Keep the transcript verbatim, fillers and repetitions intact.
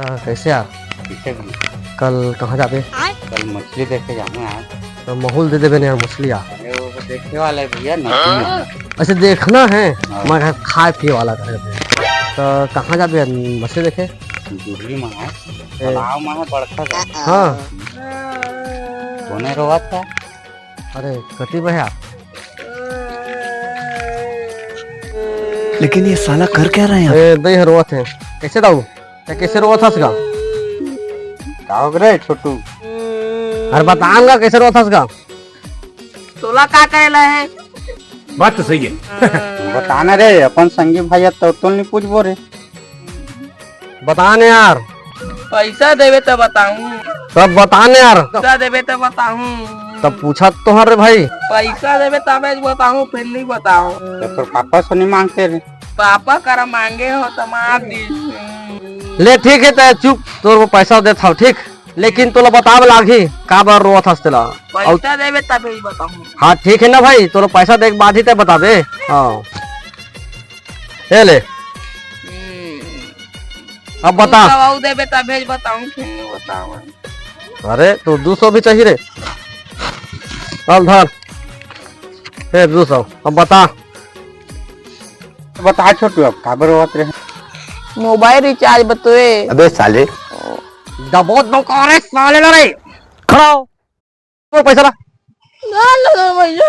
हाँ, कैसे यार? पीछे भी। कल कहाँ जाबे? कल मछली देखे जाहूँ यार। तो महूँ ल दे देबे ना यार मछली यार। अरे वो तो देखे वाला है भैया, नदी में। अच्छा, देखना है? हाँ। मैं कहा खाए पिए वाला करे थे। तो कहाँ जाबे यार मछली देखे? जुगली में है। ए। तालाब में है बड़का सा। हाँ। कोने रोवत था? अरे कति भैया। लेकिन ये साला कर क्या रहा है यहाँ? ए, दई ह रोवत हे। कैसे दाऊ? ते कैसे रोवत हस गा? का हो गे रे छोटू? अरे बता न गा, कैसे रोवत हस गा? तोला का कहला है? बात तो सही है। बता ना रे, अपन संगी भाई है तो तोल नहीं पूछबो रे। बता न यार। पैसा देबे त बताहूँ। तब बता न यार। पैसा देबे त बताहूँ। तब पूछा तो हर रे भाई। पैसा देबे तबे बताहूँ, फिर नहीं बताहूँ। तो तोर पापा से नहीं मांगते रे। पापा करा मांगे हो तो मार दी। ले ठीक है, ते चुप, तोर वो पैसा देत हव, ठीक, लेकिन तोला बतावे लागही काबर रोवत हस तेला। पैसा देबे तबे ही बताहूँ। हाँ ठीक है ना भाई, तोला पैसा दे के बाद ही ते बताबे। हाँ। ए ले। हम्म। अब बता। दू सौ अउ देबे तबे बताहूँ, फिर नहीं बताहूँ। अरे तो दू सौ भी चाहिए रे। अब धर। ए दू सौ। अब बता। बता छोटू, अब काबर रोवत रहे? मोबाइल रिचार्ज बतोए। अबे साले। दबोच दो का रे साले ला रे। खड़ा हो। वो पैसा ला। ना, ना, ना, भैया।